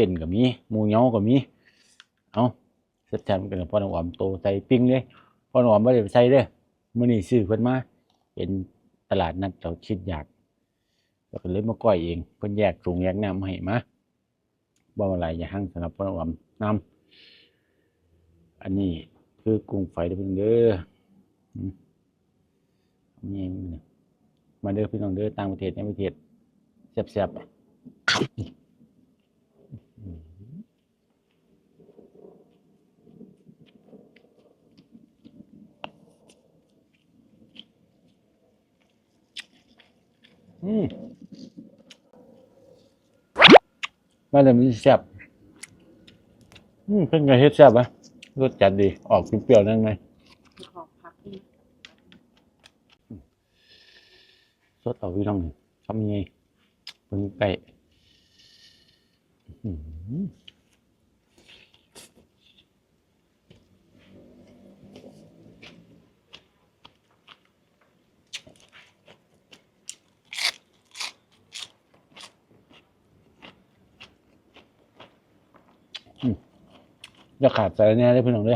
ต้ນກໍມີ ໝູເຫຍົາກໍມີ. ເອົາ ແຊບໆ ກັນ ພໍ່ນ້ອງອອມໂຕໃສ່ປີ້ງເລີຍ. ພໍ່ນ້ອງອອມບໍ່ໄດ້ໄປໃສ່ເດີ ມື້ນີ້ຊື້ເພິ່ນມາ ເຫັນຕະຫຼາດນັດ ເຮົາຄິດຢາກ ແລ້ວກໍເລີຍມາກ້ອຍເອງ. ເພິ່ນແຍກຖົງແຍກນ້ຳມາໃຫ້ ມາ ບໍ່ວ່າຫຼາຍຢ່າງ ສຳລັບພໍ່ນ້ອງອອມນຳ. ອັນນີ້ຄືກຸ້ງໄຟເດີພີ່ນ້ອງເດີ. ອືມ ນີ້ ມາເດີພີ່ນ້ອງເດີ ຕ່າງປະເທດໃນປະເທດ ແຊບໆ. ອືມ ມາແລ້ວມັນແຊບ. ອືມ ເພິ່ນກໍເຮັດແຊບຫວະ ລົດຈັດດີ ອອກເປື່ຍໆ ໜ້ອຍໜຶ່ງ. ອືມ ສົດເອົາພີ່ນ້ອງ ຄຳໃຫຍ່ ເບິ່ງໃກ້. ອືມ ອືມ ຢ່າຂາດໃຈແນ່ເດີພີ່ນ້ອງເດີ.